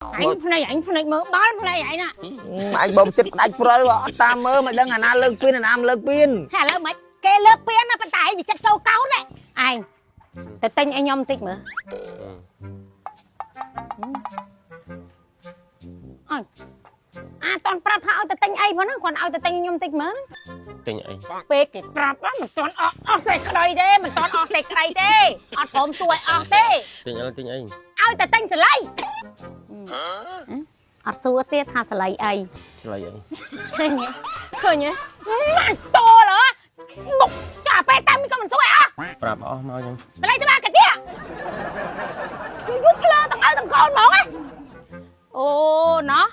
អញភ្នែកអញភ្នែកមើលបាល់ភ្នែកអញណា ឯងបើចិត្តផ្ដាច់ព្រិលអត់តាមមើលមិនដឹងអាណាលើកពៀនអាណាមិនលើកពៀន ហើយឥឡូវមិនគេលើកពៀនណាប៉ុន្តែឯងវាចិត្តចូលកោនឯងទៅទិញឲ្យខ្ញុំបន្តិចមើលអញអាតន់ប្រាប់ថាឲ្យទៅទិញអីផងហ្នឹងគាត់ឲ្យទៅទិញខ្ញុំបន្តិចមើល ទិញអី ពេលគេប្រាប់មិនទាន់អស់អស់សេចក្តីទេមិនទាន់អស់សេចក្តីទេអត់ព្រមសួរឲ្យអស់ទេ ទិញអីទិញអី ឲ្យតែទិញសលៃអត់សួរទៀតថាសលៃអី ឆ្លៃអី ឃើញឃើញម៉ាក់តលហ៎បុកចាពេលតាមក៏មិនសួរអស់ ប្រាប់អស់មកចឹង សលៃទៅបាកាទៀតយូរភ្លើទាំងឪទាំងកូនហ្មងអូណោះ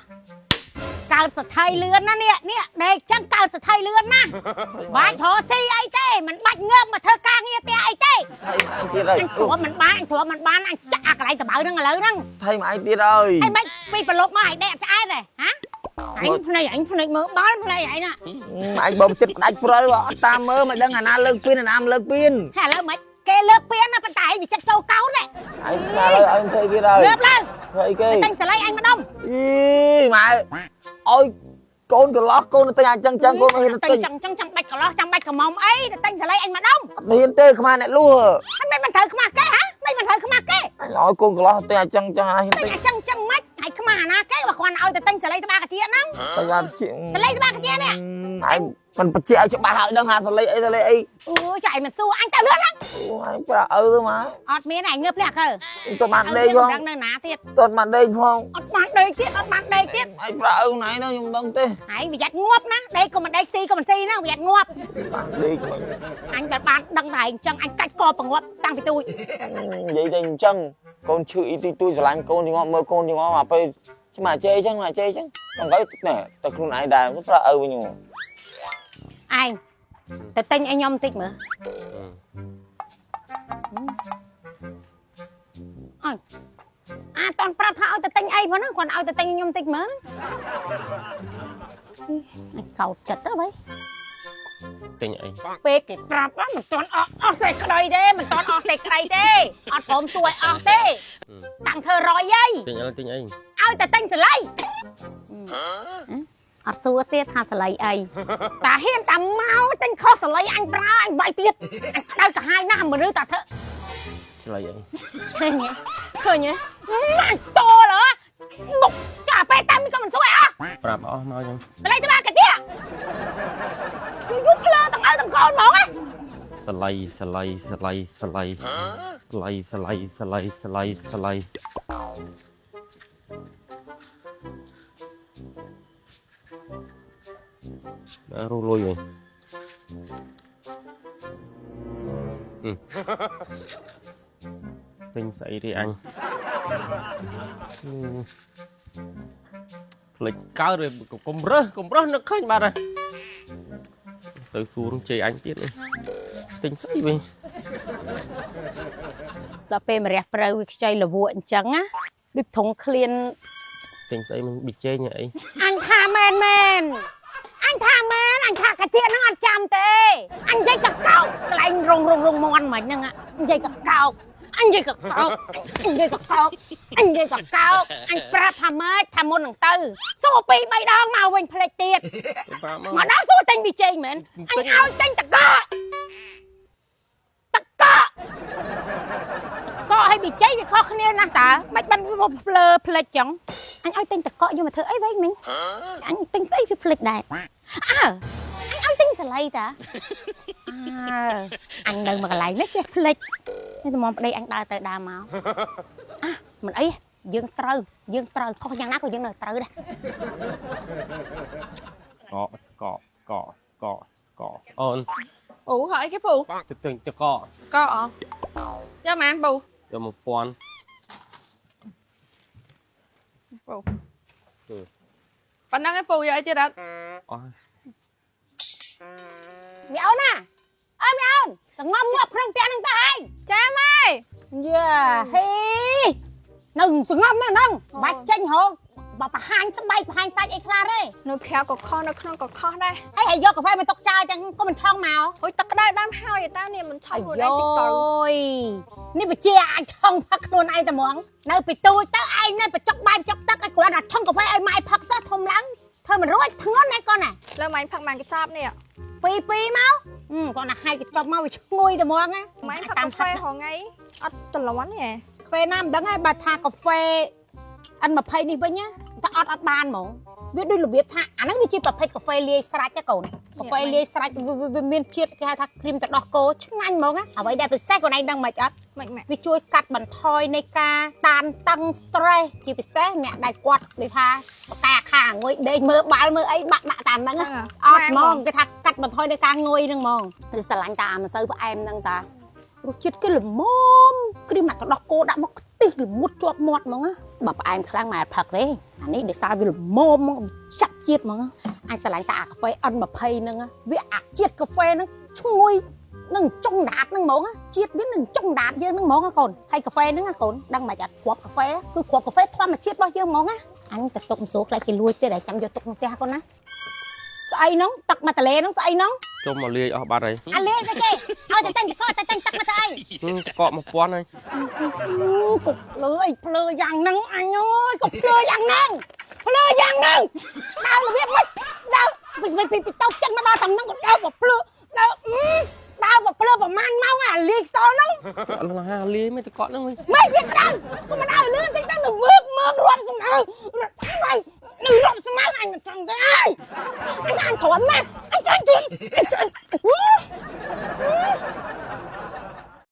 កើតសថៃលឿនណានេះនេះដេកចឹងកើតសថៃលឿនណាបាច់រកស៊ីអីទេមិនបាច់ងើបមកធ្វើការងារផ្ទះអីទេ ថៃមកឯងទៀតហើយ អញព្រមមិនបានអញព្រមមិនបានអញចាក់អាកន្លែងតបៅហ្នឹងឥឡូវហ្នឹង ថៃមកឯងទៀតហើយ អីមិនពីប្រឡប់មកឲ្យដេកឆ្អែតហ៎ហាអញភ្នែកអញភ្នែកមើលបាល់ភ្នែកអញណា ឯងបើចិត្តផ្ដាច់ព្រិលអត់តាមមើលមិនដឹងអាណាលើកពៀនអាណាមិនលើកពៀន ហើយឥឡូវមិនគេលើកពៀនណាប៉ុន្តែឯងវាចិត្តចូលកោន ឯងឥឡូវឲ្យធ្វើទៀតហើយ ងើបឡើង ធ្វើអីគេ ទិញសលៃអញម្ដុំ អីម៉ែឲ្យកូនកន្លោះកូនទៅទិញអញ្ចឹងចឹងកូនមិនហ៊ាន ទិ ទិញ ញចឹងចឹងចាំបាច់កន្លោះចាំបាច់កំមុំអីទៅទិញសលៃអញម្ដុំ អត់ហ៊ានទេខ្មាអ្នកលួ ហើយមិនត្រូវខ្មាស់គេហ៎មិនមិនត្រូវខ្មាស់គេ អញឲ្យកូនកន្លោះទិញអញ្ចឹងចឹងអញហ៊ានទិញ ទិញអាចឹងចឹងមិនហើយខ្មាស់អាណាគេបើគ្រាន់ឲ្យទៅទិញសលៃត្បាកាជាហ្នឹង តែយ៉ាស សលៃត្បាកាជានេះ ឯងមិនបញ្ជាក់ឲ្យច្បាស់ឲ្យដឹងថាសលេអីសលេអី អូចាយមិនសួរអញទៅលឿនឡើង អូឯងប្រាក់ឪទៅម៉ែ អត់មានឯងងើបភ្លាក់ទៅ ទៅបានដេកផង ដឹងនៅណាទៀត ទៅបានដេកផង អត់បានដេកទៀតអត់បានដេកទៀត ឯងប្រាក់ឪណៃទៅខ្ញុំដឹងទេ ឯងប្រយ័ត្នងាប់ណាដេកក៏មិនដេកស៊ីក៏មិនស៊ីណាប្រយ័ត្នងាប់ បានដេកមិន អញក៏បានដឹងថាឯងចឹងអញកាច់កបង្ងាប់តាំងពីទូច និយាយតែអញ្ចឹងកូនឈឺអ៊ីទីទួយស្រឡាញ់កូនចងមើលកូនចងអាពេលស្មាជេអញ្ចឹងមកជេអញ្ចឹងដល់ទៅណែទៅខ្លួនឯងដែរប្រាក់ឪវិញ ឯងទៅទិញឲ្យខ្ញុំបន្តិចមើលអញអាតន់ប្រាប់ថាឲ្យទៅទិញអីផងហ្នឹងគាត់ឲ្យទៅទិញខ្ញុំបន្តិចមើលអញកោតចិត្តទៅបី ទិញអី ពេលគេប្រាប់មិនទាន់អស់អស់សេចក្តីទេមិនទាន់អស់សេចក្តីទេអត់ព្រមសួរឲ្យអស់ទេតាំងធ្វើរយអី ទិញអីទិញអី ឲ្យតែទិញសលៃអត់សួរទៀតថាសលៃអីតាហ៊ានតាមកទិញខុសសលៃអញប្រើអញបាយទៀតអញក្តៅក្រហាយណាស់មនុស្សតាធ្វើ ឆ្លៃអី ឃើញឃើញម៉ាក់តលហ៎បុកចាពេលតាមក៏មិនសួរអស់ ប្រាប់អស់មកចឹង សលៃទៅបាកាទៀតយូរភ្លើទាំងឪទាំងកូនហ្មងហ៎ សលៃសលៃសលៃសលៃសលៃសលៃសលៃសលៃសលៃណារលុយវិញទិញស្អីទេអញផ្លិចកើតវាកុំរើសកុំរើសនឹកឃើញបាត់ហើយទៅសួរជ័យអញទៀតទិញស្អីវិញ ដល់ពេលម្រះព្រៅវាខ្ចីលវក់អញ្ចឹងណាដូចធុងឃ្លាន ទិញស្អីមិនប៊ីចេងអី អញថាមែនមែនអញថាមែនអញថាកាជាហ្នឹងអត់ចាំទេអញនិយាយកកោកកន្លែងរងរងរងមន់មិញហ្នឹងនិយាយកកោកអញនិយាយកកោកអញនិយាយកកោកអញនិយាយកកោកអញប្រាប់ថាម៉េចថាមុននឹងទៅសួរពីរបីដងមកវិញផ្លេចទៀត ប្រាប់មក មកដល់សួរទិញប៊ីចេងមែនអញឲ្យទិញតកតកតកឲ្យប៊ីចេងវាខុសគ្នាណាស់តើមិនបានភ្លើផ្លេចចឹងអញឲ្យទិញតកយកមកធ្វើអីវិញមិញអញទិញស្អីវាផ្លេចដែរអើអញឲ្យទិញសលៃតាអើអញនៅមួយកន្លែងនេះចេះផ្លេចនេះតម្រាំប្តីអញដើរទៅដើរមកអះមិនអីយើងត្រូវយើងត្រូវខុសយ៉ាងណាក៏យើងនៅត្រូវដែរ កកកកកអូន អូហើយអីគេពូ ទៅទិញតក កអយកម៉ានពូ យក1000 ពូប៉ុណ្ណឹងឯងពូយកអីទៀតអត់ អស់ មីអូនណាអើមីអូនសងំងាប់ក្នុងផ្ទះហ្នឹងតើឯង ចាម៉ែ យ៉ាហេនៅសងំនៅហ្នឹងបាច់ចេញរក បើបង្ហាញស្បែកបង្ហាញសាច់អីខ្លះទេ នៅក្រៅក៏ខុសនៅក្នុងក៏ខុសដែរ ហើយឲ្យយកកាហ្វេមកទុកចោលចឹងក៏មិនឆងមក អូយទឹកក្តៅដើមហើយតានេះមិនឆុ អា ងខ្លួន យ ឯងតិចទៅ យនេះបជាអាចឆងផឹកខ្លួនឯងតែហ្មងនៅពីទូចទៅឯងនៅបញ្ចុកបាយបញ្ចុកទឹកឲ្យគ្រាន់តែឆុងកាហ្វេឲ្យម៉ែផឹកសោះធំឡើងធ្វើមិនរួចធ្ងន់ណាស់កូនណា លើម៉ែផឹកម៉ានកញ្ចប់នេះ ពីរពីរមកគាត់ណាហែកកញ្ចប់មកវាឈ្ងុយតែហ្មងណា ម៉ែផឹកកាហ្វេរាល់ថ្ងៃអត់តលន់ទេ កាហ្វេណាមិនដឹងទេបើថាកាហ្វេ N20 នេះវិញណាថាអត់អត់បានហ្មងវាដូចរបៀបថាអាហ្នឹងវាជាប្រភេទកាហ្វេលាយស្រាច់ណាកូនកាហ្វេលាយស្រាច់វាមានជាតិគេហៅថាគ្រីមទឹកដោះគោឆ្ងាញ់ហ្មងណាអ្វីដែលពិសេសកូនឯងដឹងមិនអត់ ម៉េចម៉ាក់ វាជួយកាត់បន្ថយនៃការតានតឹង stress ជាពិសេសអ្នកដែលគាត់ដូចថាបកកាខាងុយដេកមើលបាល់មើលអីបាក់ដាក់តាមហ្នឹងណា អត់ហ្មងគេថាកាត់បន្ថយនៃការងុយហ្នឹងហ្មងវាស្រឡាញ់តាម្សៅផ្អែមហ្នឹងតារសជាតិគេល្មមគ្រីមអាទឹកដោះគោដាក់មកខ្ទិះល្មុតជាប់មាត់ហ្មងណាបើផ្អែមខ្លាំងមកអត់ផឹកទេអានេះដោយសារវាល្មមហ្មងចាប់ជាតិហ្មងណាអាចស្រឡាញ់តាអាកាហ្វេ N20 ហ្នឹងណាវាអាជាតិកាហ្វេហ្នឹងឈ្ងុយនឹងចុងដាតហ្នឹងហ្មងណាជាតិវានឹងចុងដាតយើងហ្នឹងហ្មងណាកូនហើយកាហ្វេហ្នឹងណាកូនដឹងមិនអត់គ្រាប់កាហ្វេគឺគ្រាប់កាហ្វេធម្មជាតិរបស់យើងហ្មងណាអញទៅទុកម្សូខ្លាចគេលួចទៀតហើយចាំយកទុកក្នុងផ្ទះកូនណា ស្អីហ្នឹងទឹកមកតលេហ្នឹងស្អីហ្នឹង ចុំមកលាយអស់បាត់ហើយ អាលេទៅគេឲ្យតែតែងតកតែតែងទឹកមកទៅអី កក1000ហើយ កុកភ្លើអីភ្លើយ៉ាងហ្នឹងអញអើយកុកភ្លើយ៉ាងហ្នឹងភ្លើយ៉ាងហ្នឹងដើររបៀបម៉េចដើរពីពីពីតោចិនមកដល់តាមហ្នឹងក៏ដើរមកភ្លើដើរដើរមកភ្លើប្រហែលម៉ោងអាលាយខ្សលហ្នឹង អត់ឡាលាយមិនតកកហ្នឹងវិញ មិនវាក្តៅក៏មិនដើរលឿនតិចទៅមើកមើករាប់ស្មៅស្មៅនៅរាប់ស្មៅអញមិនចង់ទេអើយអញអញទ្រាំណាស់អញចង់ទ្រាំអញចង់